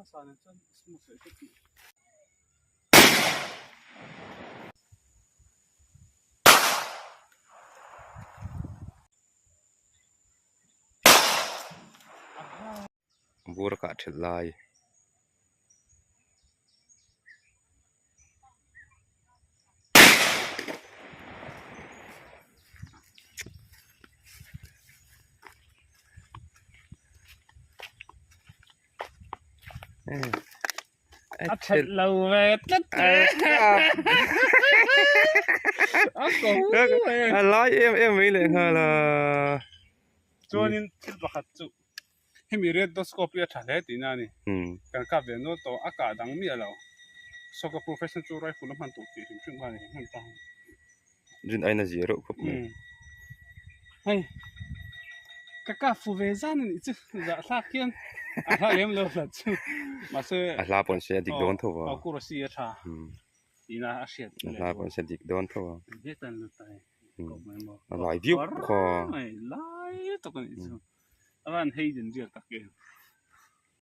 hmasa nen chuan smooth leh hret tih. Bur a kah thelh lai. A thelh lo ve tlat che. A ko e. A lai em em mai leh nghal a. Chuanin thil pakhat chu hemi red dot scope hi a tha hle tihna a ni. Kan kap ve nual tawh a kah dang miah lo. Sawka profession chu rifle a hman tur tih hrim hrim kha a ni hman ta. Rin aina zia reuh khawp mai. Hei ka kap fu ve zan a nih chu zahthlak hian a hla lem lo hlat chu mahse a hla pawn se a dik dawn tho a. Aw kurasi a tha tina a hriat a hla pawn se a dik dawn tho a. Hetan lutai A lai viau bawk a. Lai tak a nih chu. A van hei den riak tak em.